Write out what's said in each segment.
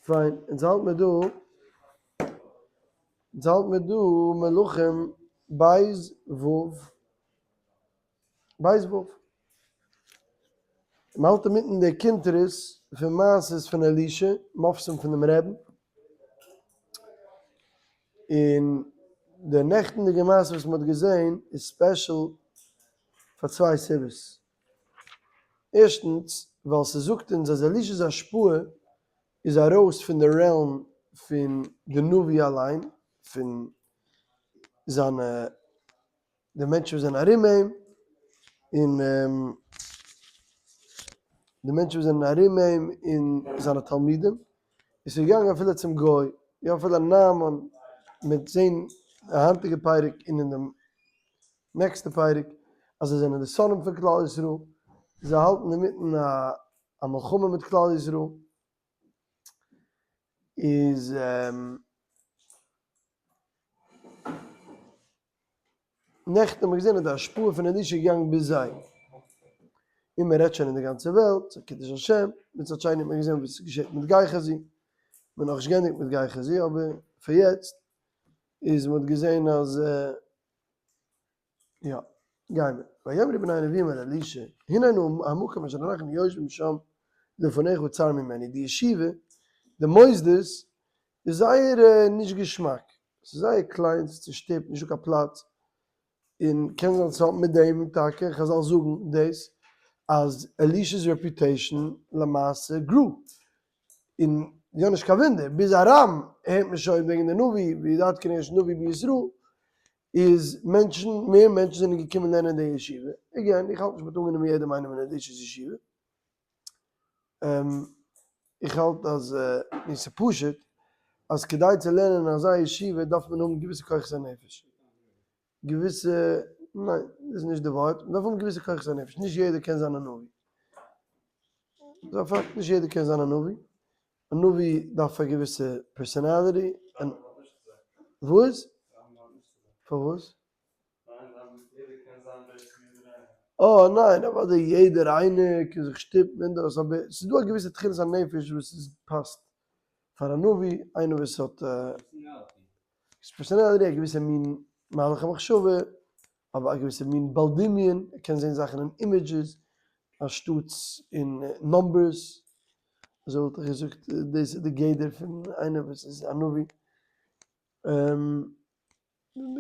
פיין, אונז האלט מיר דא, אונז האלט מיר דא מלכים בית ו', בית ו'. מען האלט אינמיטן די קונטרס פון מעשות פון אלישע, מופתים פונעם רעבן. און די נעכטנדיגע מעשה וואס מען האט געזען איז special פאר צוויי סיבות. ערשטנס, ווייל ס'זאגט אונז אז אלישע'ס השפעה איז ארויס פון די realm פון די נביא אליין, פון זיינע די מענטשן וואס זענען ארום אים, און די מענטשן וואס זענען ארום אים און זיינע תלמידים, עס איז געגאנגען אפילו צום גוי, יא אפילו נעמן, מ'וועט זען די היינטיגע פרק און אין דעם נעקסטע פרק, אז זיי זענען די שונאים פון כלל ישראל, זיי האלטן אינמיטן א מלחמה מיט כלל ישראל, איז נעכטן האט מען געזען אז די השפעה פון אלישע איז געגאנגען ביז זיי, און מען רעדט שוין אין די גאנצע וועלט, ס'איז א קידוש השם, מצד שני האט מען געזען וואס געשעט מיט גיחזי, מען האט נאכנישט געענדיגט מיט גיחזי, אבער פאר יעצט איז מען האט געזען אז יא, גיימער. ויאמרו בני הנביאים אל אלישע, הנה נא המקום אשר אנחנו יושבים שם לפניך צר ממנו, די ישיבה, די מוסדות, איז זייער נישט געשמאק, ס'איז זייער קליין, ס'איז צושטופט, נישטא קיין פלאץ, און קען זיין ס'האט מיט דעם טאקע, חזל זאגן דאס, אז אלישע'ס reputation למעשה grew, און יא נישט קיין וואונדער, ביז ארם הערט מען שוין וועגן די נביא, וידעת כי יש נביא בישראל, איז מענטשן, מער מענטשן זענען געקומען לערנען אין די ישיבה, again, איך האלט נישט מ'האט אנגענומען יעדעם איינעם אין אלישע'ס ישיבה, איך האלט אז, און ס'איז פשוט, אז כדי צו לערנען אין אזא ישיבה דארף מען האבן געוויסע כוחות הנפש, געוויסע, ניין, דאס איז נישט די ווארט, מ'דארף האבן געוויסע כוחות הנפש, נישט יעדער קען זיין א נביא, ס'איז א פאקט, נישט יעדער קען זיין א נביא, א נביא דארף א געוויסע personality, וואס? פארוואס? אה ניין, אוודאי יעדער איינער קען זיך שטופן און דאס, אבער ס'איז דא א געוויסע תכונת הנפש וואס איז פאסט פאר א נביא, איינער וואס האט personality, א געוויסע מין מהלך המחשבה, אבער א געוויסע מין בעל דמיון, ער קען זען זאכן אין images אנשטאטס אין numbers, אזוי וואלט איך געזאגט דאס איז די גדר פון איינער וואס איז א נביא.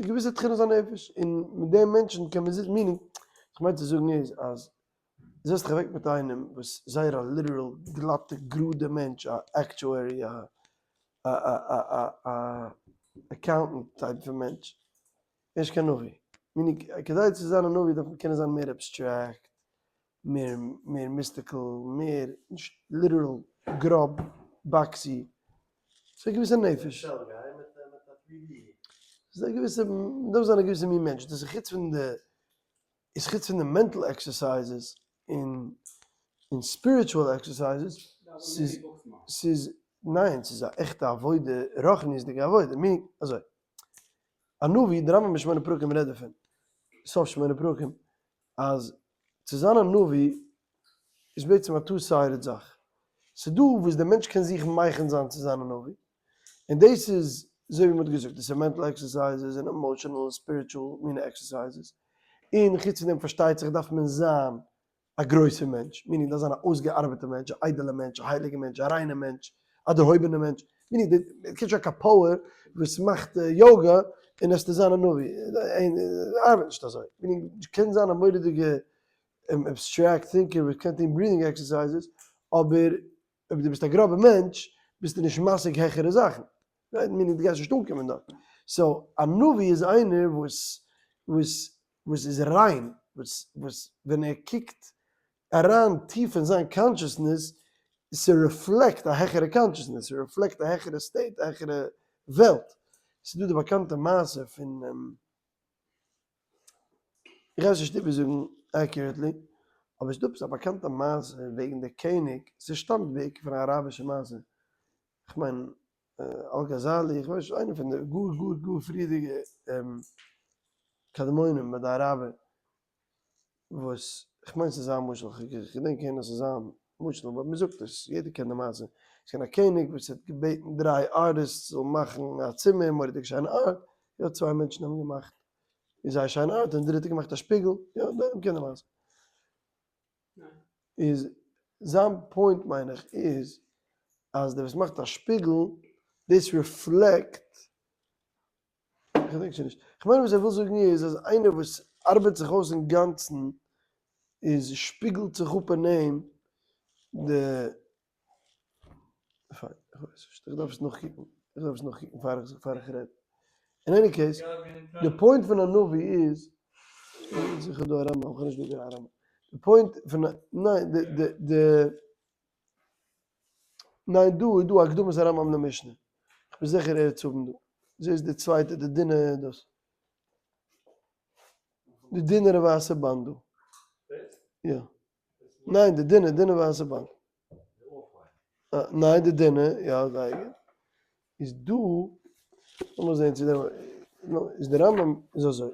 געוויסע תכונות הנפש, און מיט די מענטשן קען מען זיצן, meaning, וואס כ'מיין צו זאגן איז אז זעצט דיך אוועק מיט איינעם וואס זייער א literal גלאטע גראדע מענטש, א actuary, א א א א א accountant type פון מענטש, ער איז נישט קיין נביא, meaning כדי צו זיין א נביא דארף מען קענען זיין מער abstract, מער מער mystical, מער נישט literal, גראב, boxy, ס'איז א געוויסע נפש. ס'איז א געוויסע, מ'דארף זיין א געוויסע מין מענטש, דאס איז חוץ פון די, איז חוץ פון די mental exercises און און spiritual exercises, ס'איז ס'איז ניין ס'איז א עכטע עבודה, רוחניות'דיגע עבודה, meaning אזוי, א נביא, די רמב"ם אין שמונה פרקים רעדט דערפון, סוף שמונה פרקים, אז צו זיין א נביא איז בעצם א two sided זאך, ס'איז דא וואס דער מענטש קען זיך מכין זיין צו זיין א נביא, און דאס איז אזוי ווי מ'האט געזאגט, דאס איז mental exercises און emotional און spiritual מינע exercises, און חוץ פון דעם פארשטייט זיך דארף מען זיין א גרויסער מענטש, meaning דארף זיין א אויסגעארבעטער מענטש, א איידעלער מענטש, א הייליגער מענטש, א ריינער מענטש, א דערהויבענער מענטש, meaning די קענסט נישט זיין קיין פויער וואס מאכט יאגא און עסטו זיין א נביא, ארבעט נישט אזוי, meaning דו קענסט זיין א מורא'דיגע abstract thinker וואס קען טון breathing exercises, אבער אויב דו ביסט א גראבע מענטש ביסטו נישט משיג העכערע זאכן, right? meaning דו גייסט נישט אנקומען דארט. so א נביא איז איינער וואס וואס וואס איז ריין, וואס וואס ווען ער קוקט אריין טיף אין זיין consciousness, ס' reflect א העכערע consciousness, ס' reflect א העכערע state, א העכערע וועלט. ס'איז דא די באקאנטע מעשה פון, איך ווייס נישט איבערזאגן accurately, אבער ס'איז דא עפעס א באקאנטע מעשה וועגן די קעניג, ס'שטאמט בעיקר פון א אראבישע מעשה, כ'מיין אל גאזאלי, איך ווייס נישט, איינער פון די גאר גאר גאר פריערדיגע קדמונים ביי די אראבער, וואס, כ'מיין ס'איז זיין משל, כ'געדענק הערן אז ס'איז זיין משל, אבער מען זאגט עס, יעדער קען די מעשה. ס'איז געווען א קעניג וואס האט געבעטן דריי artists זאלן מאכן א צימער, מורא'דיג שיינע art, יא, צוויי מענטשן האבן געמאכט זייער שיינע art, און די דריטע האט געמאכט א שפיגל, יא, די עולם קען די מעשה. איז זיין point מיין איך איז אז דער וואס מאכט א שפיגל דאס reflect, איך געדענק שוין נישט, איך מיין וואס ער וויל זאגן איז אז איינער וואס ארבעט זיך אויס אינגאנצן איז שפיגלט זיך אפ אין אים די, פיין, איך ווייס נישט, איך דארף עס נאכקוקן, איך דארף עס נאכקוקן פאר איך פאר איך רעד. אין any case, די point פון א נביא איז, זיכער דא א רמב"ם, איך האב נישט דא א רמב"ם. די point פון א, ניין, די די די, ניין דא איז דא הקדמת הרמב"ם למשנה. איך בין זיכער ער וועט עס האבן דא. זעסט די צווייטע, די דינע דאס. די דינערע ווייסע באנד דא. יא. ניין די דינע, דינע ווייסע באנד. ניין די דינע, יא זייער גוט. איז דא, לאמיר זעהן צו דער, איז דער רמב"ם איז אזוי.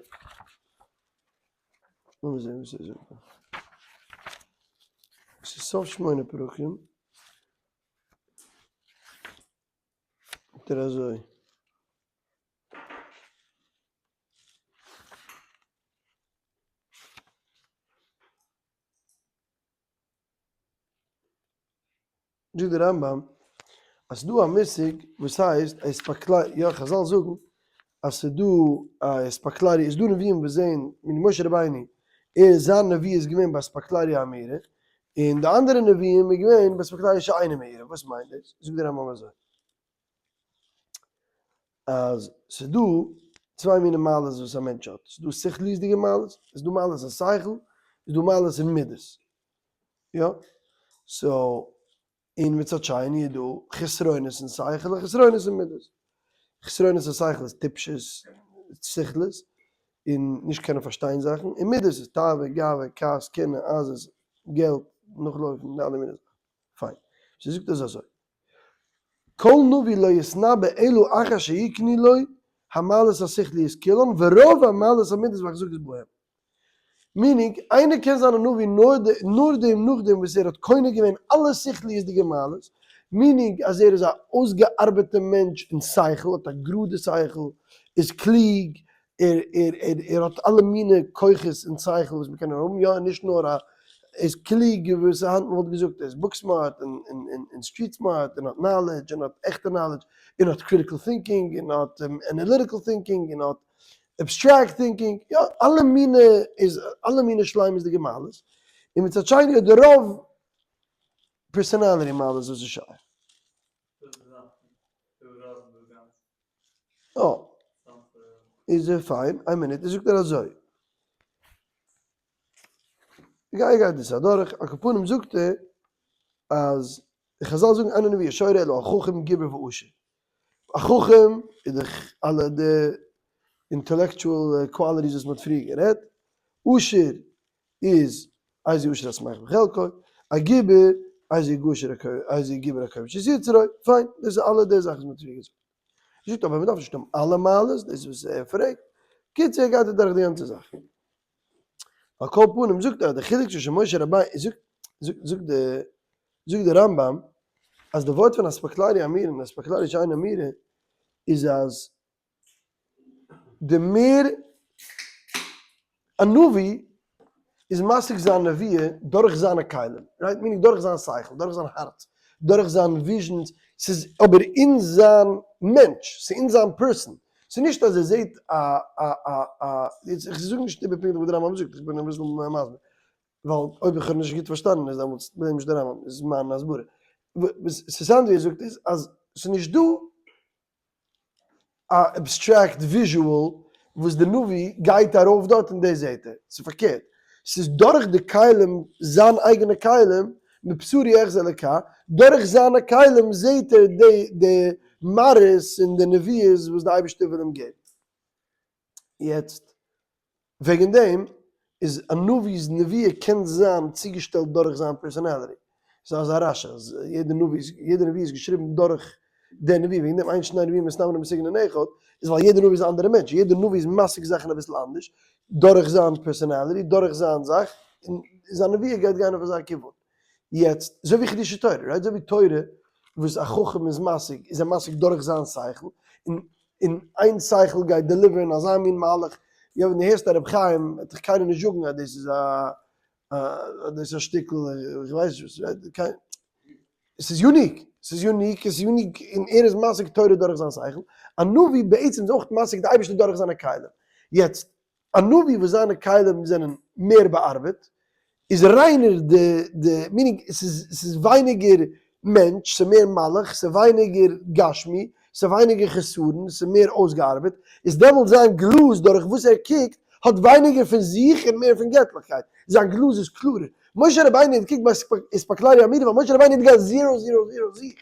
לאמיר זעהן וואס ער זאגט דא. ס'איז סוף שמונה פרקים. זאגט ער אזוי. זאגט דער רמב"ם אז ס'דא א מושג וואס הייסט אספקלריא, יא חז"ל זאגן אז ס'דא א אספקלריא, איז דא נביאים וואס זעהן, מיט משה רבינו, ער זיין נבואה איז געווען באספקלריא המאירה, און די אנדערע נביאים איז געווען באספקלריא שאינה מאירה, וואס מיינט דאס? זאגט דער רמב"ם אזוי. אז ס'איז דא צוויי מיני מעלות וואס א מענטש האט, ס'איז דא שכליות'דיגע מעלות, ס'איז דא מעלות אין שכל, ס'איז דא מעלות אין מידות, יא? so, און מצד שני איז דא חסרונות אין שכל און חסרונות אין מידות. חסרונות אין שכל איז טיפשות, סכלות, און נישט קענען פארשטיין זאכן, און מידות איז תאווה, גאווה, כעס, קנאה, עזות, געלט, נאכלויפן, די אלע מיני זאכן. פיין. so זאגט ער אזוי. כל נביא לא יתנבא אלא אחר שיקנו לו המעלות השכליות כולן ורוב המעלות המידות והחזקות בהם. meaning, איינער קען זיין א נביא נאר דעם נאכדעם וואס ער האט קונה געווען אלע שכליות'דיגע מעלות, meaning אז ער איז א אויסגעארבעטע מענטש אין שכל, האט א גראדע שכל, איז קלוג, ער האט אלע מיני כוחות אין שכל וואס מ'קען נאר האבן, יא נישט נאר א איז קלוג וואס היינט מ'וואלט געזאגט ער איז book smart און street smart און האט knowledge און האט עכטע knowledge און האט critical thinking און האט analytical thinking און האט abstract thinking, יא אלע מיני איז אלע מיני שלימות'דיגע מעלות, און מצד שני האט די רוב personality מעלות וואס איז שייך. אה, איז ער פיין, איין מינוט, זאגט ער אזוי. גיי גייט דאס אדורך, על כל פנים זאגט ער אז די חז"ל זאגן אין הנבואה שורה אלא על חכם גיבור ועשיר. א חכם איז דאך אלע די intellectual qualities וואס מ'האט פריער גערעדט, עשיר איז איזהו עשיר השמח בחלקו, א גיבור איזהו גשיר איזהו גיבור הכובש את יצרו, פיין, דאס איז אלע די זאכן וואס מ'האט פריער געזאגט. זאגט אבער מ'דארף נישט האבן אלע מעלות, דאס איז וואס ער פרעגט, קיצור ער גייט אדורך די גאנצע זאך. על כל פנים זאגט ער אז די חילוק צווישן משה רבינו, זאגט זאגט די זאגט די רמב"ם אז די ווארט פון אספקלריא אמירה און אספקלריא שאינה אמירה איז אז די מער א נביא איז משיג זיין נבואה דורך זיינע כלים, right? meaning דורך זיין שכל, דורך זיין הארץ, דורך זיין visions, ס'איז אבער אין זיין מענטש, ס'איז אין זיין person, ס'איז נישט אז ער זעט א א א א, איך זאג נישט איבער פונקטליך וואס די רמב"ם זאגט, איך בין אביסל מסביר, ווייל אויב איך האב נישט גוט פארשטאנען איז דעמאלטס blame נישט די רמב"ם, איז מיין הסברה. וואס ס'sound ווי ער זאגט איז אז ס'איז נישט דא א abstract visual וואס די נביא גייט ארויף דארט און דאס זעט ער, ס'איז פארקערט, ס'איז דורך די כלים, זיין אייגענע כלים, מבשרי אחזה אלקה, דורך זיינע כלים זעט ער די די מראות און די נביאות וואס די אייבערשטער וויל אים געבן. יעצט וועגן דעם איז א נביא'ס נביאה קען זיין צוגעשטעלט דורך זיין personality. ס'איז אזא רש"י אז יעדע נביא איז יעדע נביא איז געשריבן דורך דער נביא, וועגן דעם אין שני נביאים מתנבאין בסגנון אחד, איז ווייל יעדע נביא איז א אנדערע מענטש, יעדע נביא איז משיג זאכן אביסל אנדערש, דורך זיין personality, דורך זיין זאך, און זיין נביאה גייט גיין אויף אזא כיוון. יעצט, אזוי ווי חידושי תורה, right? אזוי ווי תורה וואס א חכם איז משיג, איז ער משיג דורך זיין שכל, און און איין שכל גייט deliver ן אזא מין מהלך, יא ווען דו הערסט א רבי חיים וועט דיך קיינער נישט זאגן אז דאס איז א דאס איז א שטיקל איך ווייס נישט וואס, קיין, עס איז unique, עס איז unique, עס איז unique און ער איז משיג תורה דורך זיין שכל, א נביא בעצם איז אויך משיג די אייבערשטער דורך זיינע כלים, יעצט א נביא וואס זיינע כלים זענען מער באארבעט, איז ריינער די די meaning עס איז עס איז ווייניגער מענטש ס'איז מער מלאך ס'איז ווייניגער גשמי ס'איז ווייניגער חסרון ס'איז מער אויסגעארבעט איז דעמאלט זיין גלאז דורך וואס ער קוקט האט ווייניגער פון זיך און מער פון געטליכקייט זיין גלאז איז קלארער משה רבינו האט געקוקט ביי אספקלריא המאירה ווייל משה רבינו האט געהאט zero zero zero זיך.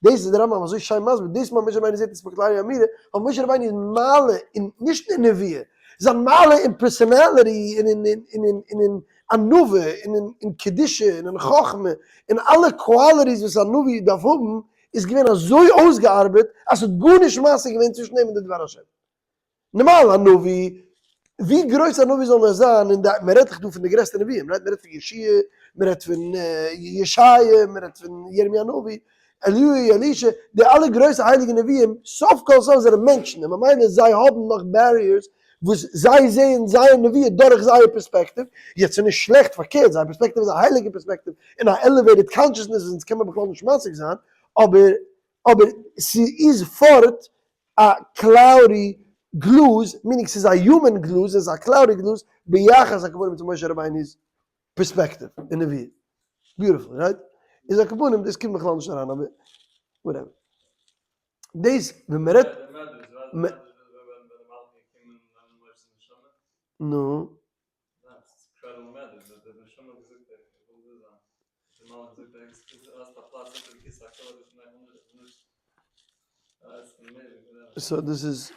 דאס איז דער רמב ם אזוי שיין מסביר, דאס מאל משה רבינו זעט אספקלריא המאירה, ווייל משה רבינו איז מעלה אין, נישט אין נביאה, זיין מעלה אין personality און אין און אין אין ענווה און אין אין קדושה און אין חכמה און אלע qualities וואס א נביא דארף האבן איז געווען אזוי אויסגעארבעט אז ס'האט גארנישט משיג געווען צווישן אים און די דבר השם. נארמאל א נביא, ווי גרויס א נביא זאל נאר זיין, און מען רעדט דאך דא פון די גרעסטע נביאים, right? מען רעדט פון יהושע, מען רעדט פון ישעיה, מען רעדט פון ירמי' הנביא, אליהו, אלישע, די אלע גרויסע הייליגע נביאים, סוף כל סוף זענען מענטשן, און ממילא זיי האבן נאך barriers וואס זיי זעען זייער נביאה דורך זייער פערספעקטיוו, יעצט ס'איז נישט שלעכט, פארקערט, זייער פערספעקטיוו איז א הייליגע פערספעקטיוו, און א elevated consciousness וואס אונז קען מען בכלל נישט משיג זיין, אבער אבער ס'איז פארט א cloudy גלאז, meaning ס'איז א human גלאז, ס'איז א cloudy גלאז ביחס הכוונה צו משה רבינו'ס פערספעקטיוו אין נביאה. beautiful, right? איז על כל פנים דאס קומט בכלל נישט אריין אבער whatever. דאס ווען מ'רעדט. נו. so דאס איז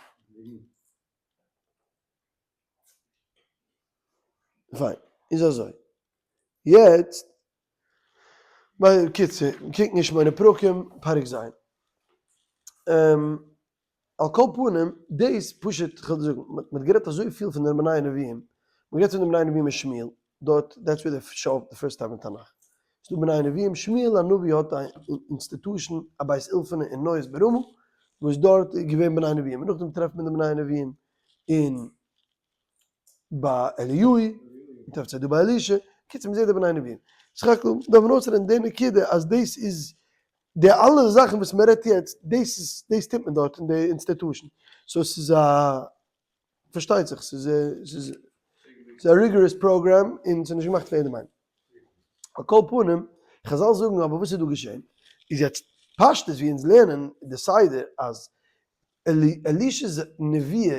פיין, איז אזוי, יעצט בקיצור, קוק נישט מיינע פרקים, פרק ז'. על כל פנים, דאס פשוט, כ'וועל דיר זאגן, מ'האט גערעדט אזויפיל פון די בני נביאים, מ'האט גערעדט פון די בני נביאים אין שמואל, דארט, that's where they show up the first time אין תנך. ס'דא בני נביאים, שמואל הנביא האט א institution, א בית אולפנא אין ניות ברמה, וואס דארט איז געווען בני נביאים, און נאכדעם טרעפט מען די בני נביאים אין ביי אליהו, מ'טרעפט זיי דא ביי אלישע, קיצור מ'זעט די בני נביאים. סך הכל דארף מען אויסרעדן די נקודה אז דאס איז די אלע זאכן וואס מ'רעדט יעצט, דאס איז דאס טוט מען דארט אין די institution, so ס'איז א פארשטייט זיך ס'איז ס'איז א rigorous program און ס'איז נישט געמאכט פאר יעדעם איינעם. על כל פנים, חזל זאגן אבער וואס איז דא געשען? איז יעצט פשטות ווי אונז לערנען די סדר אז אלישע'ס נביאה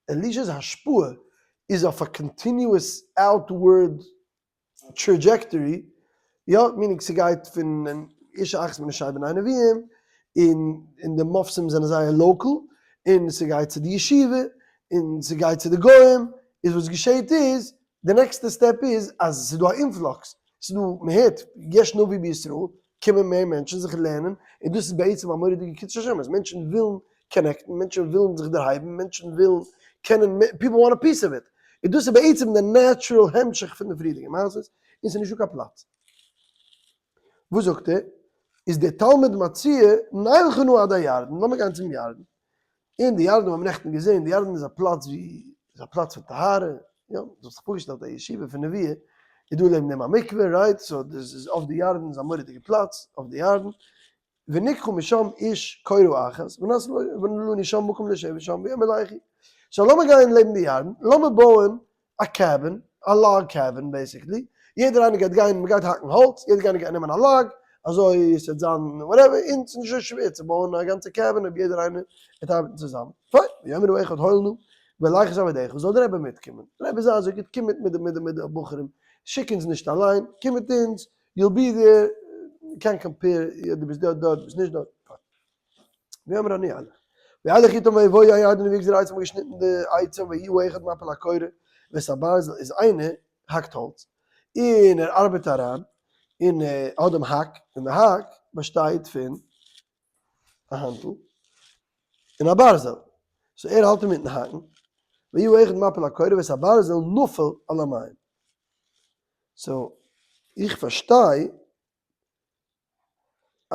אלישע'ס השפעה איז אויף א continuous outward trajectory, יא, meaning ס'גייט פון איש אחת מנשי בני נביאים, און און די מופתים זענען זייער local, און ס'גייט צו די ישיבה, און ס'גייט צו די גוים, איז וואס געשעהט איז, די נעקסטע step איז אז ס'איז דא א influx, ס'איז דא, מ'הערט, יש נביא בישראל, קומען מער מענטשן זיך לערנען, און דאס איז בעצם א מורא'דיגע קידוש השם, אז מענטשן ווילן connect ן, מענטשן ווילן זיך דערהייבן, מענטשן ווילן קענען, people want a piece of it, און דאס איז בעצם די natural המשך פון די פריערדיגע מעשות, און ס'איז נישטא קיין פלאץ. וואס זאגט ער? איז דער תלמיד מציע, נלכה נא עד הירדן, לאמיר גיין צום ירדן, און די ירדן האבן נעכטן געזען, די ירדן איז א פלאץ ווי, איז א פלאץ פון טהרה, יא, דו האסט זיך פארגעשטעלט א ישיבה פון נביאה, איז דא לעבן דעם א מקווה, right? so דאס איז אויף די ירדן, איז א מורא'דיגע פלאץ, אויף די ירדן, ונקחה משם איש קורה אחת, ונעשה לנו שם מקום לשבת שם ויאמר לכו. so לאמיר גיין לעבן די ירדן, לאמיר בויען א cabin, א log cabin basically, יעדער איינער גייט גיין, מ'גייט האקן האלץ, יעדער איינער גייט נעמען א log, אזוי עס וועט זיין whatever, און ס'איז נישט אזוי שווער צו בויען א גאנצע cabin אויב יעדער איינער וועט ארבעטן צוזאמען. פיין, ויאמר האחד הואיל נא, ולך את עבדיך, זאל דער רבי מיטקומען, דער רבי זיי אזוי גוט, קום מיט מיט די מיט די מיט די בחורים, שיק אונז נישט אליין, קום מיט אונז, you'll be there, can't compare, יא דו ביסט דארט דארט, דו ביסט נישט דארט. ויאמר אני אלך. וילך איתם ויבואו הירדן ויגזרו עצים האבן געשניטן די עצים ויהי האחד מפיל הקורה ואת הברזל איז איינער האקט האלץ און ער ארבעט אריין און ער האט דעם האק און די האק באשטייט פון א האנטל און א ברזל so ער האלט אינמיטן האקן ויהי האחד מפיל הקורה ואת הברזל נפל על המים so איך פארשטיי.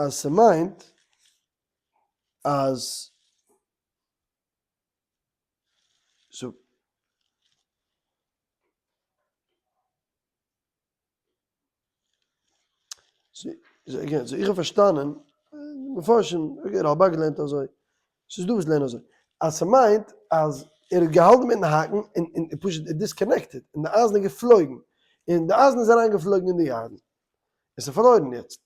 אז ס'מיינט אז so again, so איך האב פארשטאנען, מפרשים, okay, רלב"ג לערנט אזוי, ס'איז דא וואס לערנען אזוי, אז ס'מיינט אז ער האט געהאלטן מיטן האקן און און פשוט disconnected, און די אייזן איז געפלויגן, און די אייזן איז אריין געפלויגן אין די ירדן, און ס'איז פארלוירן יעצט.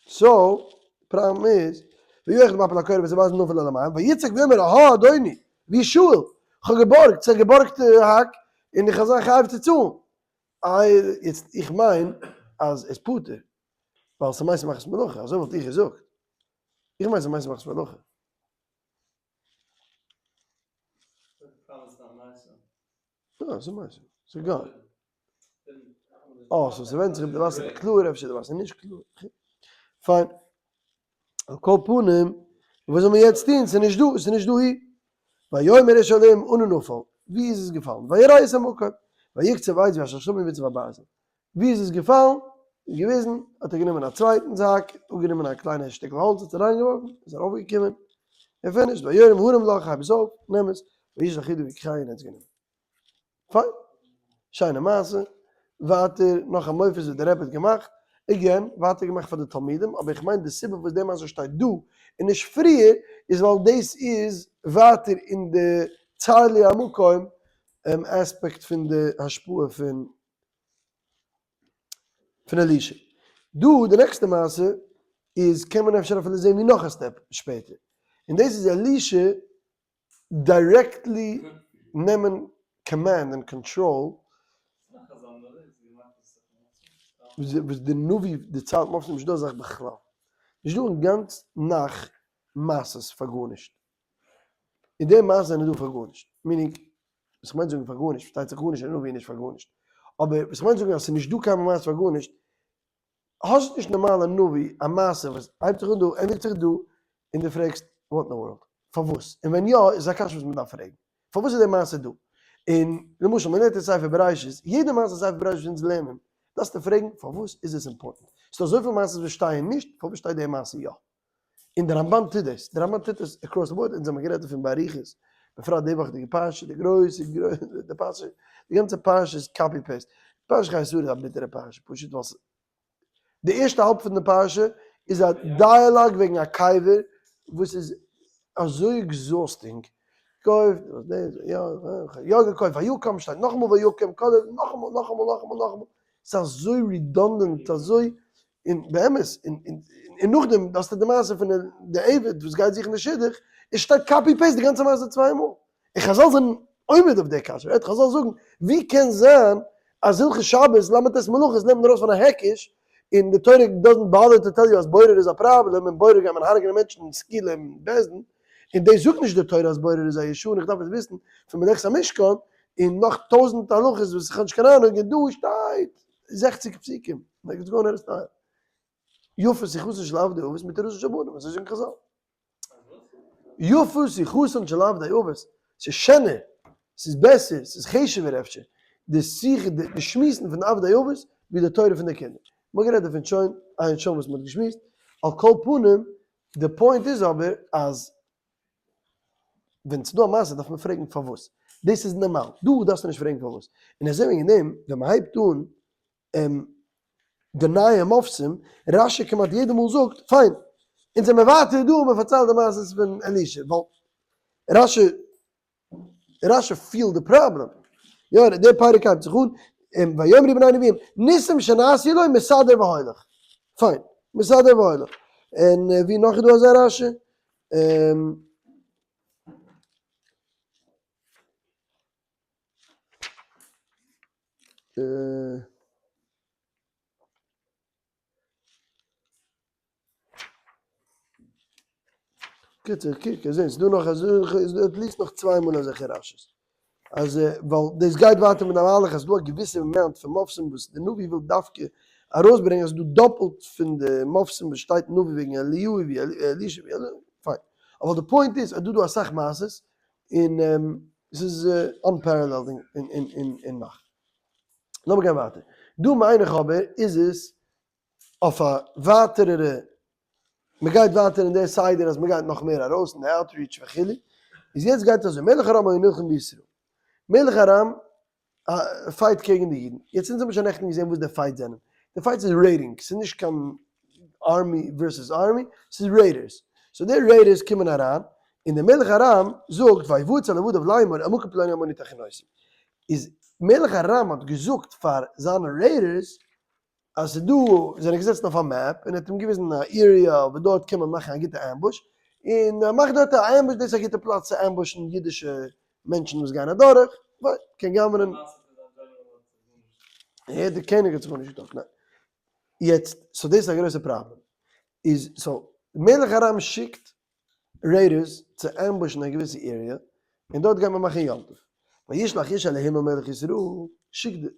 so, פראבלעם איז, ויאחז במפל הקורה ואת הברזל נפל אל המים, ויצעק ויאמר אהה אדוני, ווי שאול, כ'האב געבארגט, ס'איז א געבארגטע האק, און איך האב זיין חייב צו צאלן. איי, יעצט איך מיין אז עס איז פטור, ווייל ס'מיינט ס'מאכט מלאכה, אזוי וואלט איך געזאגט. איך מיין ס'מיינט ס'מאכט מלאכה. יא, ס'איז מעשה. ס'איז גאר. אה, so ס'ווענדט זיך אויב די וואסער איז קלאר, אפשר די וואסער איז נישט קלאר. פיין. על כל פנים, וואס זאל מען יעצט טון? ס'איז נישט דא, ס'איז נישט דא הי. ויאמר איש אלהים אנה נפל, ווי איז עס געפאלן? וירא את המקום, ויקצב עץ וישלך שמים ויצב הברזל. ווי איז עס געפאלן? איז געוויזן, האט ער גענומען א צווייטן זאק, אפגענומען א קליינע שטיקל האלץ האט עס אריינגעווארפן, איז ארויפגעקומען, און finished, וירם הרם לך, הייב עס אויף, נעם עס, וישלח ידו ויקחהו און ער האט עס גענומען. פיין. שיינע מעשה. ווייטער נאך א מופת וואס דער רבי האט געמאכט. again, ווייטער געמאכט פאר די תלמידים, אבער איך מיין די סיבה וואס די מעשה שטייט דא און נישט פריער איז ווייל דאס איז ווייטער אין די צר לי המקום aspect פון די השפעה פון פון אלישע. דא די נעקסטע מעשה איז קען מען אפשר אפילו זען ווי נאך א step שפעטער. און דאס איז אלישע directly נעמען command און קאנטראל וואס די נביא דערציילט מופתים נישט דא אזאך בכלל נישט דא אין גאנץ נ"ך מעשות פאר גארנישט און די מעשות זענען דא פאר גארנישט meaning וואס איך מיין זאגן פאר גארנישט פארשטייט זיך גארנישט אין נביא איז נישט פאר גארנישט אבער וואס איך מיין זאגן אז ס'איז נישט דא קיין מעשה פאר גארנישט האסט נישט נארמאלע נביא א מעשה וואס הייבט זיך אן דא ענדיגט זיך דא און דו פרעגסט what in the world פארוואס און ווען יא איז א קשיא וואס מען דארף פרעגן פארוואס איז די מעשה דא און למשל מען לערנט אין ספר בראשית יעדע מעשה אין ספר בראשית וואס אונז לערנען דארפסטו פרעגן פארוואס איז עס important ס'דא אזויפיל מעשות וואס שטייען נישט פארוואס שטייט די מעשה יא און די רמב"ן טוט דאס, די רמב"ן טוט עס across the board, אונז האבן גערעדט דערפון באריכות, בפרט די וואכעדיגע פרשה, די גרויסע גרויסע, די פרשה, די גאנצע פרשה איז copy paste, פרשת חיי שרה איז א ביטערע פרשה, פשוט ווייל ס'איז, די ערשטע האלב פון די פרשה איז א dialogue וועגן א קבר וואס איז אזוי exhausting, געקויפט, יא, יא געקויפט, ויקם, שטייט נאכאמאל ויקם, נאכאמאל, נאכאמאל, נאכאמאל, נאכאמאל, ס'איז אזוי redundant, אזוי און באמת, און נאכדעם האסטו די מעשה פון די עבד וואס גייט זוכן די שידוך, עס שטייט copy paste די גאנצע מעשה צוויי מאל, און חזל זענען עומד אויף די קשיא, right? חזל זאגן, ווי קען זיין אז הלכות שבת ל"ט מלאכות נעמט מען ארויס פון א היקש, און די תורה doesn't bother to tell you אז בורר איז א פראבלעם, און בורר גייט מען הרג'נען מענטשן און סקילה און בית דין, און דאס זאגט נישט די תורה אז בורר איז א ישועה און איך דארף עס וויסן פון מלאכת המשכן, און נאך טויזנט הלכות וואס איך האב נישט קיין אהנונג, און דא שטייט זעכציג פסוקים, like it's going out of style. יפה שיחתן של עבדי אבות מתורתן של בנים, אזוי זאגן חזל. יפה שיחתן של עבדי אבות, ס'איז שענער, ס'איז בעסער, ס'איז חשוב'ער אפשר, די שיחה, די שמועסן פון עבדי אבות, ווי די תורה פון די קינדער. מ'האט גערעדט דערפון שוין, עיין שם וואס מ'האט געשמועסט. על כל פנים, די point איז אבער אז ווען ס'דא א מעשה דארף מען פרעגן פארוואס. דאס איז נארמאל. דא דארפסטו נישט פרעגן פארוואס. און אזוי וועגן דעם ווען מ'הייבט אן די נייע מופתים, רש"י כמעט יעדע מאל זאגט, פיין, אונז זעמיר ווייטער דא און מ'פארציילט די מעשות פון אלישע, ווייל רש"י רש"י פילט די פראבלעם. יא, דער פרק הייבט זיך אן, ויאמרו בני נביאים, ניסים שנעשו לו מסדר והולך. פיין, מסדר והולך. און ווי נאך איז דא אזא רש"י? קיצור, קוק, איר זעט, ס'דא נאך אזעלכע, איז דא at least נאך צוויי מאל אזעלכע רש"י'ס. אז ווייל דאס גייט ווייטער מיט די מהלך אז ס'דא א געוויסע amount פון מופתים וואס די נביא וויל דווקא ארויסברענגען אז ס'דא דאפלט פון די מופתים וואס שטייט אין נביא וועגן אליהו ווי אלישע ווי אליהו, פיין. אבער די point איז אז דא דא אסאך מעשות און ס'איז unparalleled אין נאך. לאמיר גיין ווייטער. דא מיין איך אבער איז עס אויף א ווייטערערע. מען גייט ווייטער אין די סדר אז מען גייט נאך מער ארויס אין די outreach וכו', איז יעצט גייט אזוי, מלך ארם היה נלחם בישראל, מלך ארם fight קעגן די אידן, יעצט אונז האבן שוין נעכטן געזען וואס די fights זענען, די fights איז raiding, ס'איז נישט קיין army versus army, ס'איז raiders, so די raiders קומען אריין, און דער מלך ארם זאגט ויועץ אל עבדיו לאמור אל מקום פלוני אלמוני תכינותי, איז מלך ארם האט געזאגט פאר זיינע raiders אז ס'איז דא, זיי זענען געזעצן אויף א map און ער האט אים געוויזן א area וואו דארט קען מען מאכן א גוטע ambush, און מאך דארט א ambush, דאס איז א גוטע פלאץ צו ambush ן אידישע מענטשן וואס גייען אדורך, קען גנב'נען. ער דער קעניג האט זיך גארנישט געטוישט, ניין. יעצט, so דאס איז א גרויסע פראבלעם. איז so, מלך ארם שיקט raiders צו ambush ן א געוויסע area, און דארט גייט מען מאכן יום טוב. וישלח איש אלהים אל מלך ישראל, שיקט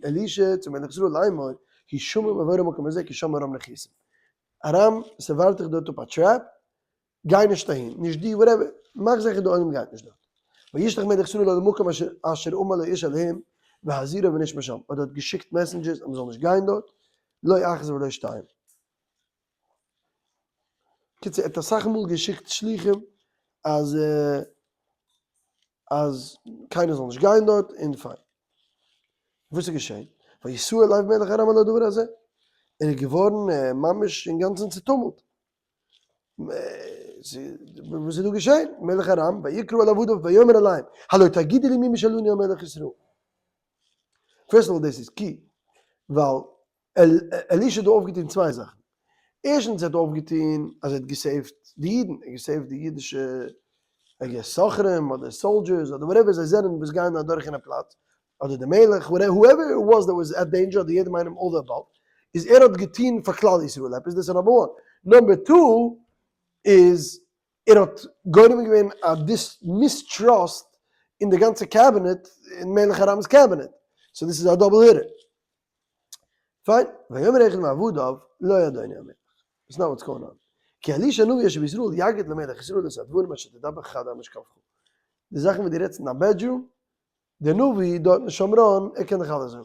אלישע צו מלך ישראל לאמור, השמר מבוא למקום הזה כי שם ארם נכסים. ארם, ס'ווארט דיך דארט אפ א trap, גיי נישט אהין, נישט דו, whatever, מאך זיכער די עולם גייט נישט דארט. וישלח מלך ישראל אל המקום אשר אמר לו איש אלהים, והזהירו ונשמע שם, האט דארט געשיקט messengers אז מ'זאל נישט גיין דארט, לא אחת ולא שתיים. קיצור ער האט אסאך מאל געשיקט שליחים אז אז קיינער זאל נישט גיין דארט און פיין. וואס איז געשען? ויסער לב מלך ארם על הדבר הזה, ער איז געווארן ממש אינגאנצן צוטומלט, וואס איז דא געשען? מלך ארם ויקרא אל עבדיו ויאמר אליהם הלא תגידו לי מי משלני אל מלך ישראל. first of all דאס איז key, ווייל אלישע האט דא אויפגעטון צוויי זאכן, ערשטנס ער האט אויפגעטון אז ער האט גע save ט די אידן, ער האט גע save ט די אידישע I guess סוחרים אדער soldiers אדער whatever זיי זענען וואס גייען אדורך אין א פלאץ, אדער די מלך, whoever it was that was at danger אדער יעדעם איינעם all the above, איז ער האט געטון פאר כלל ישראל עפעס, דאס איז number one. number two איז ער האט גורם געווען א mistrust אין די גאנצע קעבינעט, אין מלך ארם'ס קעבינעט, so דאס איז א double hitter. פיין, ויאמר אחד מעבדיו, לא אדוני המלך, that's not what's going on, כי אלישע הנביא אשר בישראל יגיד למלך ישראל את הדברים אשר תדבר חדר משכבך, די זאכן וואס דו רעדסט אין דיין bedroom, דער נביא דארט אין שומרון, ער קען דיך אלעס זאגן,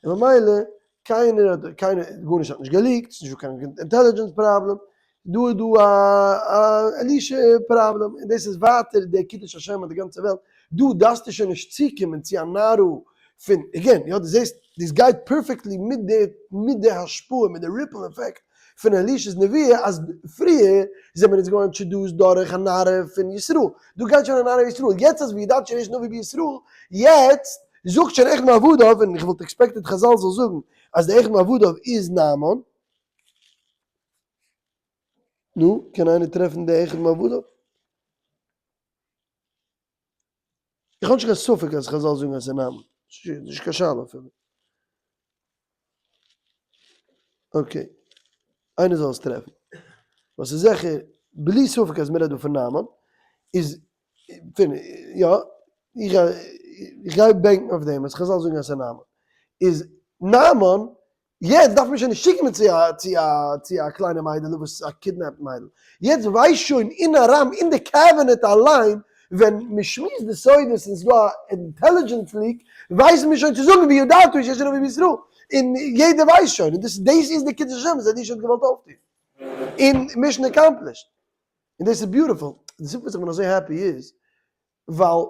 און ממילא קיינער האט קיינער גארנישט האט נישגע leak ט, ס'איז נישטא קיין intelligence פראבלעם, דא איז דא א אלישע פראבלעם, און דאס איז ווייטער דער קידוש השם אויף די גאנצע וועלט, דא דארפסטו שוין נישט צוקומען צו א נערה פון, again, יא דו זעסט, דאס גייט perfectly מיט די מיט די השפעה, מיט די ripple effect פון אלישע'ס נביאה, אז פריער זענען מיר אונז געווארן introduced דורך א נערה פון ישראל, דא גייט שוין א נערה ישראל, יעצט אז וידעת שיש נביא בישראל, יעצט זאגט שוין אחד מעבדיו, און איך וואלט expected חזל זאל זאגן אז די אחד מעבדיו איז נעמן, נו, קען איינער טרעפן די אחד מעבדיו? איך האב נישט קיין ספק אז חזל זאגן אז ס'איז נעמן, נישט קיין שאלה אפילו. okay, איינער זאל עס טרעפן. ווייל ס'איז זיכער בלי ספק אז מ'רעדט דא פון נעמן, איז פון יא, איך איך גיי בענקן אויף דעם אז חזל זאגן אז ס'איז נעמן. איז נעמן יעצט דארף מען שוין נישט שיקן צו א צו א צו א קליינע מיידעלע וואס א kidnapped מיידל, יעצט ווייסט שוין אין ארם אין די קעבינעט אליין ווען מען שמועסט די סודות און ס'איז דא א intelligence leak ווייסט מען שוין צו זאגן וידעת שיש נביא בישראל און יעדער ווייסט שוין און דאס דאס איז די קידוש השם וואס אלישע האט געוואלט אויפטון און mission accomplished און דאס איז beautiful, די סיבה פארוואס איך בין אזוי happy איז ווייל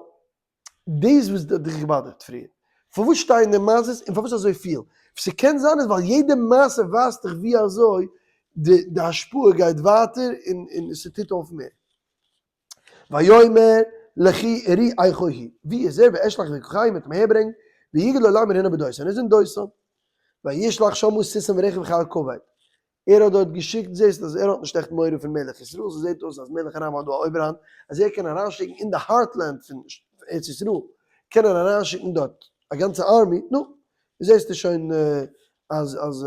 דאס וואס האט דיך געבאדערט פריער, פארוואס שטייען די מעשות און פארוואס אזוי פיל? ס'קען זיין איז ווייל יעדע מעשה ווייזט דיך ווי אזוי די די השפעה גייט ווייטער און און ס'טוט אויף מער. ויאמר לכי וראי איכה הוא, ווי איז ער ואשלח ואקחהו מ'וועט אים אהערברענגן, ויגד לו לאמר הנה בדותן, ער איז אין דותן. וישלח שמה סוסים ורכב וחיל כבד, ער האט דארט געשיקט, זעסט אז ער האט נישט עכט מורא פון מלך ישראל, ס'זעט אויס אז מלך ארם האט דא א אויבערהאנט, אז ער קען אריינשיקן אין די heartland פון ארץ ישראל, קען ער אריינשיקן דארט א גאנצע army, נו, זעסטו שוין אז אז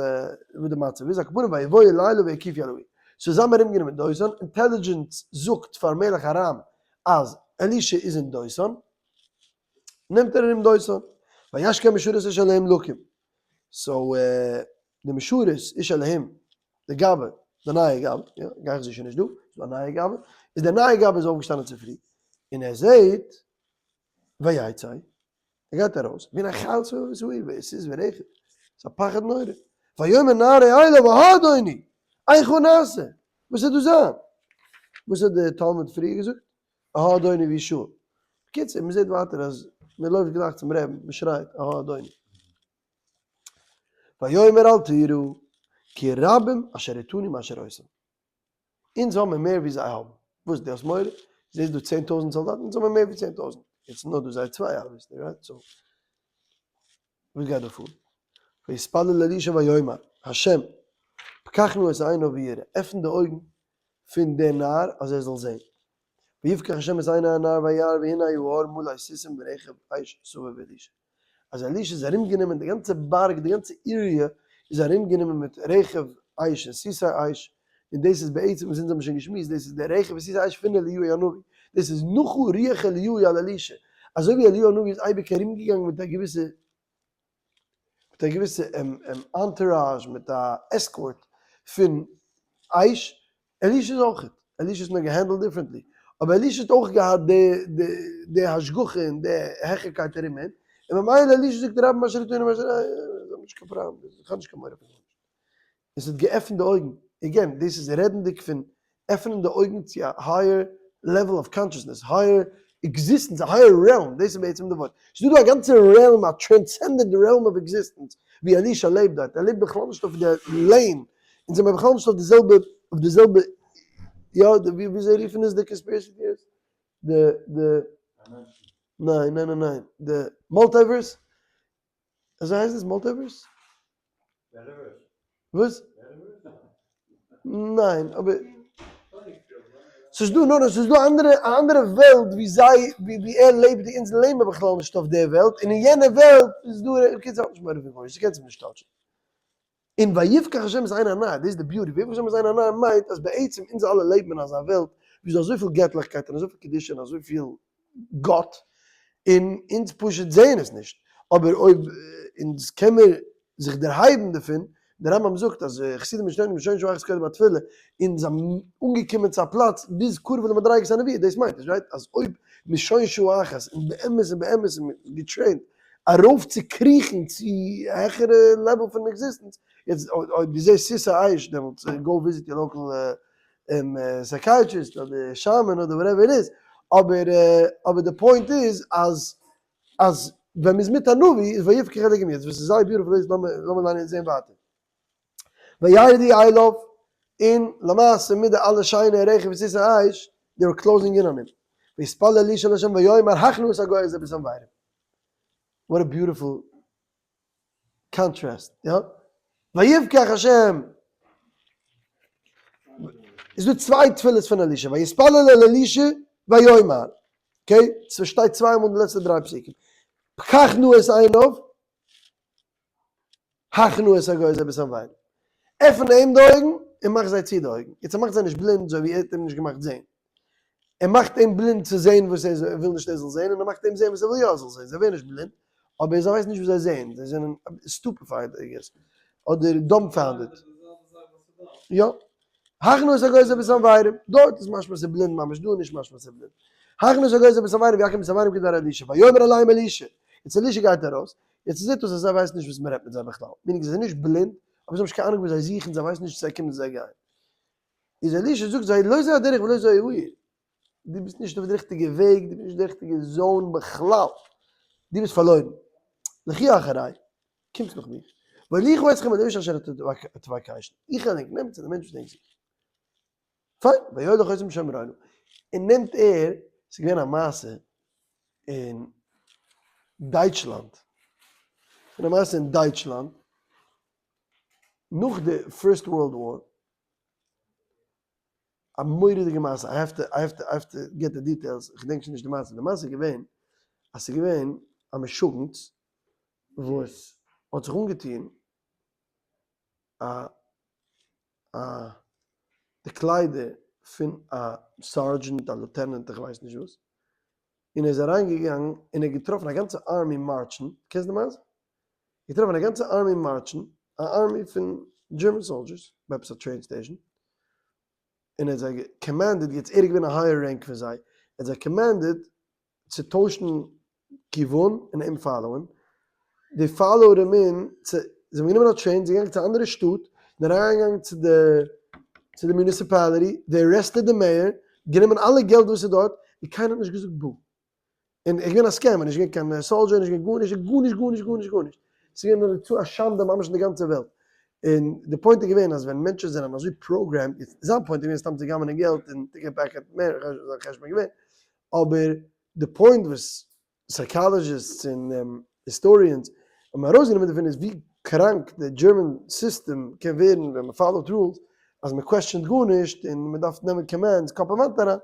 וואס די מצב איז, על כל פנים ויבואו לילה ויקיפו על העיר, so זיי האבן ארומגענומען דותן, intelligence זאגט פאר מלך ארם אז אלישע איז אין דותן, נעמט ער ארום דותן, וישכם משרת איש אלהים לקום, so די משרת איש אלהים, די גבאי, די נייע גבאי, יא, גיחזי איז שוין נישט דא, ס'איז דא א נייע גבאי, איז דער נייע גבאי איז אויפגעשטאנען צופרי, און ער זעט, ויצא, ער גייט ארויס, והנה חיל סובב את העיר, וסוס ורכב, ס'איז א פחד נורא, ויאמר נערי אליו, אדוני, איכה נעשה? וואס וועט דא זיין? וואס האט דער תלמיד פריער געזאגט? אהה אדוני ווי שאול. בקיצור, מען זעט ווייטער אז מען לויפט גלייך צום רעבן, מען שרייט אהה אדוני. ויאמר אל תירא כי רבים אשר אתנו מאשר אותם. אונז האבן מיר מער ווי זיי האבן. וואס, דו האסט מורא? זעסט דא 10,000 סאלדאטן? אונז האבן מיר מער ווי 10,000. יעצט איז נאר דא זיי צוויי obviously, right? So, וואס גייט דא פאר? ויתפלל אלישע ויאמר, השם, פקח נא את עיניו ויראה, עפן די אויגן פון דער נער אז ער זאל זען. ויפקח השם את עיני הנער וירא והנה ההר מלא סוסים ורכב אש סביב אלישע. אז אלישע איז ארומגענומען, די גאנצע בארג, די גאנצע area איז ארומגענומען מיט רכב אש און סוסי אש, און דאס איז בעצם וואס אונז האבן שוין געשמועסט, דאס איז די רכב און סוסי אש פון אליהו הנביא, דאס איז נחה רוח אליהו על אלישע, אזוי ווי אליהו הנביא איז אייביג ארומגעגאנגען מיט א געוויסע entourage, מיט א escort פון אש, אלישע איז אויך, אלישע איז נאר גע handle ט differently, אבער אלישע האט אויך געהאט די השגחה און די העכערקייט ארום אים, און ממילא אלישע זאגט רבים אשר אתנו מאשר, זיי האבן נישט קיין פראבלעם, איך האב נישט קיין מורא פון גארנישט. עס האט געעפנט די אויגן, again, דאס איז רעדנדיג פון עפענען די אויגן צו א higher level of consciousness, higher existence, א higher realm, דאס איז בעצם די ווארט. ס'איז דא דא א גאנצע realm, א transcendent realm of existence, ווי אלישע לעבט דארט, ער לעבט בכלל נישט אויף די lane, אונז זעמיר בכלל נישט אויף די זעלבע, אויף די זעלבע, יא, וויאזוי רופן עס די conspiracy theories? די, ניין, ניין, ניין, ניין, די multiverse? אזוי הייסט עס multiverse? וואס? ניין אבער ס'איז דא נאר ס'איז דא אנדערע א אנדערע וועלט ווי זיי ווי ער לעבט ווי אונז לעבן מיר בכלל נישט אויף די וועלט און אין יענע וועלט איז דא בקיצור האט נישט מורא פון גארנישט דו קענסט אים נישט touch ן. און ויפקח השם את עיני הנער, דאס איז די beauty, ויפקח השם את עיני הנער מיינט אז בעצם אונז אלע לעבן אין אזא וועלט ווי ס'איז דא אזויפיל געטליכקייט און אזויפיל קדושה און אזויפיל גאט, און אונז פשוט זעען עס נישט, אבער אויב אונז קען מיר זיך דערהייבן דערפון, דער רמב ם זאגט אז חסידים ראשונים שוין שעה אחת קודם התפילה, און זיי האבן אנגעקומען צו א פלאץ ביז קרוב למדריגת הנבואה, דאס מיינט עס, right? אז אויב מ'איז שוין שעה אחת און באמת און באמת איז מען גע train ט ארויף צו קריכן צו א העכערע level פון existence, יעצט אויב דו זעסט סוסי אש דעמאלטס go visit your local psychiatrist אדער shaman אדער whatever it is, אבער אבער די point איז אז אז ווען מ'איז מיט א נביא איז ויפקח אלקים יעצט וואס איז זייער beautiful איז לאמיר ליינען און זען ווייטער. וירדו אליו, און למעשה מיט די אלע שיינע רכב וסוסי אש, they were closing in on him. ויתפלל אלישע אל ה' ויאמר הכנעה את הגוי הזה בסנוורים. What a beautiful contrast, יא? ויפקח השם! איז דא צוויי תפילות פון אלישע, ויתפלל אל אלישע ויאמר, okay? ס'שטייט צוויי מאל אין די לעצטע דריי פסוקים. פקח נא את עיניו, הכנעה את הגוי הזה בסנוורים. עפן אים די אויגן און מאך זיי צו די אויגן. יעצט ער מאכט זיי נישט בלינד אזוי ווי ער האט אים נישט געמאכט זען. ער מאכט אים בלינד צו זען וואס ער וויל נישט ער זאל זען, און ער מאכט אים זען וואס ער וויל יא ער זאל זען. זיי ווערן נישט בלינד, אבער זיי ווייסן נישט וואס זיי זעען. זיי זענען stupefied I guess, אדער dumbfounded. יא. הכנעה את הגוי הזה בסנוורים. דארט איז משמע ס'איז בלינד ממש, דא איז נישט משמע ס'איז בלינד. הכנעה את הגוי הזה בסנוורים ויכם בסנוורים כדבר אלישע. ויאמר אליהם אלישע. יעצט אלישע גייט ארויס. יעצט זעט אויס אז זיי ווייסן נישט וואס מען רעדט מיט זיי בכלל, meaning זיי זענען נישט בלינד, אבער זיי האבן נישט קיין אהנונג וואס זיי זוכן, זיי ווייסן נישט צו זיי קומען צו זיי גייען. איז אלישע זאגט זיי, לא זה הדרך ולא זו העיר, דו ביסט נישט אויף די ריכטיגע וועג, דו ביסט נישט די ריכטיגע zone בכלל, דו ביסט פארלוירן, לכו אחרי, קומטס נאך מיר, ואוליכה אתכם אל האיש אשר תבקשון, איך וועל ענק נעמען צו די מענטש וואס ענק זוכן. פיין, ויולך אותם שומרונה, און נעמט ער, ס'איז געווען א מעשה אין דייטשלאנד, ס'איז געווען א מעשה אין דייטשלאנד, נאך די First World War, א מורא'דיגע מעשה, I have to, I have to, I have to get the details, איך געדענק שוין נישט די מעשה, די מעשה איז געווען, אז ס'איז געווען א משוגעת וואס האט זיך אנגעטון א א די קליידער פון א sergeant א lieutenant איך ווייס נישט וואס, און ער איז אריין געגאנגען און ער האט געטראפן א גאנצע army march ן, קענסט די מעשה? געטראפן א גאנצע army march ן, א army פון German soldiers ביי עפעס א train station, און ער האט זיי commanded, יעצט ער איז געווען א higher rank פון זיי, ער האט זיי commanded צו טוישן כיוון און אים follow ען, די follow ט אים אין צו, זיי האבן גענומען א train, זיי געגאנגען צו א אנדערע שטאט, און אריינגעגאנגען צו די צו די municipality, they arrested די mayor, גענומען אלע געלט וואס איז דארט, און קיינער האט נישט געזאגט בו. און ער איז געווען א scammer, נישט געווען קיין soldier, נישט געווען גארנישט, גארנישט גארנישט גארנישט גארנישט. ס'איז געווען נאר צו א שאנדע ממש אין די גאנצע וועלט. און די point איז געווען אז ווען מענטשן זענען אזוי programmed, זיין point איז געווען סתם צו גנב'נען געלט און to get back at מער, איך ווייס נישט וואס זיין חשבון איז געווען, אבער די point וואס psychologists און historians האבן ארויסגענומען דערפון איז ווי קראנק די German system קען ווערן ווען מען follow ט rules אז מען question ט גארנישט און מען דארף נעמען commands קאפ און וואנט אריין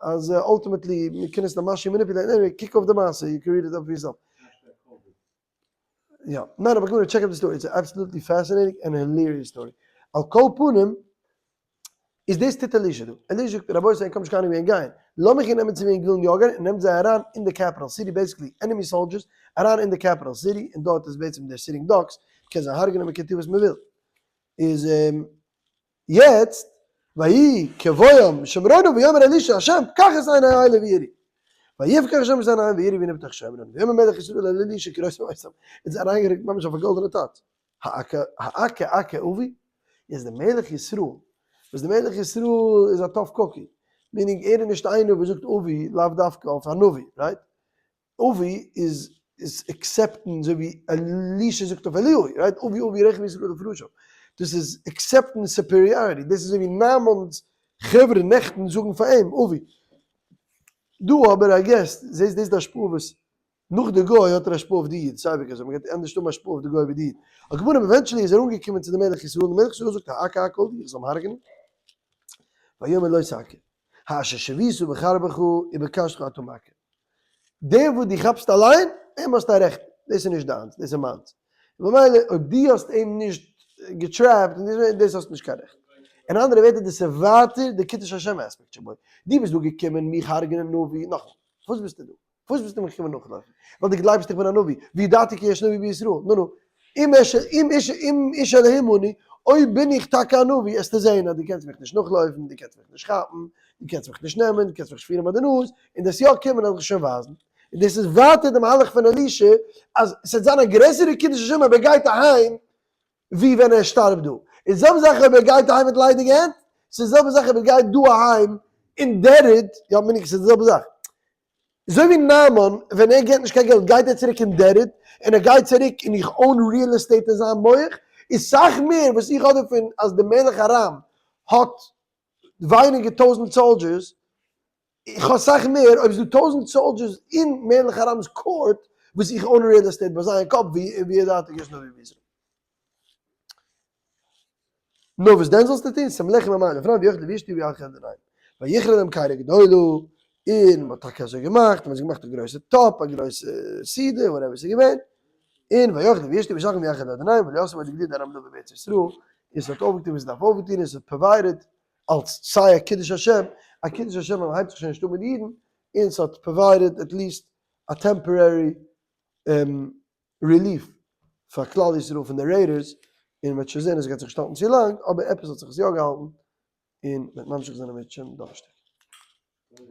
אז ultimately מען קען עס ממש manipulate ן. Anyway, קוק אויף די מעשה, you can read it up for yourself. יא, ניין אבער קום check up די story, it's absolutely fascinating and hilarious story. על כל פנים, איז דאס טוט אלישע דא. אלישע זאגט, רבותי ענק האבן נישט קיין אנונג ווי ענק גייען, לאמיך ענק נעמען צו ווי ענק ווילן יא גיין, און נעמט זיי אריין אין די capital city, basically enemy soldiers, אריין אין די capital city, און דארט איז בעצם דער sitting ducks, מ'קען זיי הרג'נען, מ'קען טון וואס מ'וויל. איז יעצט, ויהי כבואם שומרונה ויאמר אלישע השם פקח את עיני האלה ויראו. ויפקח השם את עיניהם ויראו והנה בתוך שומרון. ויאמר מלך ישראל אל אלישע כי ראה אותם. איז אריינגערוקט ממש אויף א גאלדענע טאץ. האכה אכה אבי, איז די מלך ישראל, וואס די מלך ישראל איז א tough cookie, meaning ער איז נישט איינער וואס זאגט אבי לאו דווקא אויף א נביא, right? אבי איז איז accept ן אזוי ווי אלישע זאגט אויף אליהו, right? אבי אבי רכב ישראל ופרשיו, דאס איז accept ן superiority, דאס איז אזוי ווי נעמן'ס חברה נעכטן זאגן פאר אים אבי. דא אבער I guess, זעסט דאס איז די השפעה וואס נאך די גוי האט ער השפעה אויף די איד, סיי ווי אזוי, מ'גייט ענדערש האבן השפעה אויף די גוי ווי די איד. על כל פנים eventually איז ער אנגעקומען צו די מלך ישראל, און די מלך ישראל זאגט האכה אכה אבי, איך זאל אים הרג'נען? ויאמר לא תכה, האשר שבית בחרבך ובקשתך אתה מכה. דער וואס דו כאפסט אליין, אים האסטו א רעכט, דאס איז נישט דיינס, דאס איז מיינס. ממילא אויב דו האסט אים נישט גע trap ט, דאס האסטו נישט קיין רעכט. אין אנדערע ווערטער דאס איז ווייטער די קידוש השם aspect שבו. דו ביסט דא געקומען מיך הרג'נען נביא, נאכאמאל, פארוואס ביסטו דא? פארוואס ביסטו מיך געקומען נאכלויפן? ווייל דו גלייבסט איך בין א נביא, וידעתי כי יש נביא בישראל, נו נו, אם אש אם איש אם איש אלהים אני, אויב בין איך טאקע א נביא, עסטו זען אז דו קענסט מיך נישט נאכלויפן, דו קענסט מיך נישט כאפן, דו קענסט מיך נישט נעמען, דו קענסט מיך נישט פירן ביי די נאז, און דאס יא קומען וועל איך שוין ווייזן. און דאס איז ווייטער די מהלך פון אלישע, אז ס'וועט זיין א גרעסערע קידוש השם אויב ער גייט אהיים, ווי ווען ער שטארבט דא. איז זעלבע זאך אויב ער גייט אהיים מיט ליידיגע הענט, ס'איז זעלבע זאך אויב ער גייט דא אהיים indebted, יא מיין איך ס'איז די זעלבע זאך. אזוי ווי נעמן ווען ער געט נישט קיין געלט גייט ער צוריק indebted, און ער גייט צוריק און איך own real estate אין זיין מח, איז סאך מער וואס איך האב דערפון אז די מלך ארם האט ווייניגער 1000 soldiers, איך האב סאך מער אויב איז דא 1000 soldiers אין מלך ארם'ס court וואס איך own real estate ביי זיין קאפ ווי ער דארט איז נאר ווי וויאזוי. נו וואס דען זאלסטו טון? שים לחם ומים לפניו ויאכלו וישתו וילכו אל אדוניהם. ויכרע להם כרע גדולה, און מען האט טאקע אזוי געמאכט, מען האט געמאכט א גרויסע טאפ, א גרויסע סעודה, whatever ס'איז געווען, און ויאכלו וישתו וישלחו וילכו אל אדוניהם, ולא עשו עוד גדוד ארם נביא בארץ ישראל, און ס'האט אויפגעטון וואס ס'דארף אויפטון, און ס'האט provided אלס סיי א קידוש השם, א קידוש השם אז מען הייבט זיך שוין נישט אן מיט די אידן, און ס'האט provided at least א temporary relief פאר כלל ישראל פון די raiders, און מ'וועט שוין זען אז עס גייט זיך נישט האלטן צו לאנג, אבער עפעס האט זיך עס יא געהאלטן, און מ'וועט ממשיך זיין אם ירצה השם דאנערשטאג.